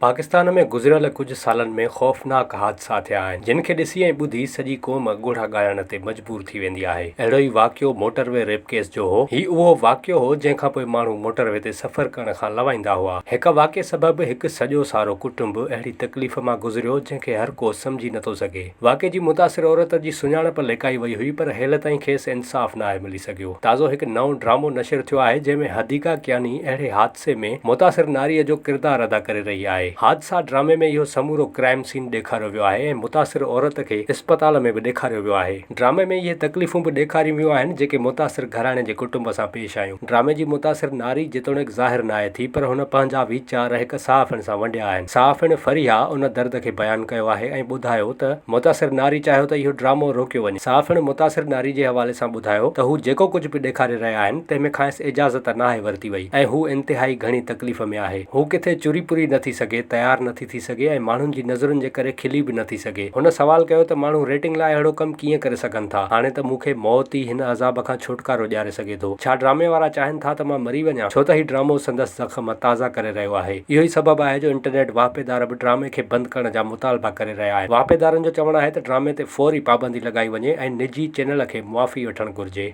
پاڪستان ۾ گذريل ڪجهه سالن ۾ خوفناڪ حادثا ٿيا آهن، جن کي ڏسي ۽ ٻڌي سڄي قوم ڳوڙها ڳاڙڻ تي مجبور ٿي ويندي آهي. اهڙو ئي واقعو موٽر وي ريپ ڪيس جو هو. هي اهو واقعو هو جنهن کانپوء ماڻهو موٽر وي تي سفر ڪرڻ کان لوائيندا هئا. هڪ واقعي سبب هڪ سڄو سارو ڪٽنب اهڙي تڪليف مان گذريو جنهن کي هر ڪو سمجهي نٿو سگهي. واقعي جي متاثر عورت جي سڃاڻپ لڪائي وئي هئي پر هيل تائين کيس انصاف ناهي ملي سگهيو. تازو هڪ نئون ڊرامو نشر ٿيو آهي جنهن ۾ حديقه ڪياني اهڙي حادثي ۾ متاثر ناريء جو ڪردار ادا ڪري رهي آهي. حادثا ڊرامي ۾ اهو سمورو ڪرائم سين ڏيکاريو ويو آهي ۽ متاثر عورت کي اسپتال ۾ به ڏيکاريو ويو آهي. ڊرامي ۾ اهي تڪليفون به ڏيکاريون ويون آهن جيڪي متاثر گهراڻي جي ڪٽنب سان پيش آيون. ڊرامي جي متاثر ناري جيتوڻيڪ ظاهر ناهي ٿي پر هن پنهنجا ويچار هڪ صحافڻ سان ونڊيا آهن. صحافڻ فريحا ان درد کي بيان ڪيو آهي ۽ ٻڌايو ته متاثر ناري چاهيو ته اهو ڊرامو روڪيو وڃي. صحافڻ متاثر ناري جي حوالي سان ٻڌايو ته هو جيڪو ڪجهه به ڏيکاري رهيا آهن تنهن ۾ کانئس اجازت ناهي ورتي وئي ۽ هو انتهائي گهڻي تڪليف ۾ آهي. هو ڪٿي چري پري نه ٿي سگهي، تيار نه ٿي ٿي سگهي ۽ ماڻهن جي نظرن جي ڪري کلي به نه ٿي سگهي. هن سوال ڪيو ته ماڻهو ريٽنگ لاء اهڙو ڪم ڪيئن ڪري سگهن ٿا؟ هاڻي ته مون کي موت ئي هن عذاب کان ڇوٽڪارو ڏياري سگهي ٿو. ڇا ڊرامي وارا چاهين ٿا ته مان مري وڃان؟ ڇو ته هي ڊرامو سندس زخم تازا ڪري رهيو آهي. اهو ئي سبب آهي جو انٽرنيٽ واهپيدار به ڊرامي کي بند ڪرڻ جا مطالبا ڪري رهيا آهن. واهپيدارن جو چوڻ آهي ته ڊرامي تي فوري پابندي لڳائي وڃي ۽ نجي چينل کي معافي وٺڻ گهرجي.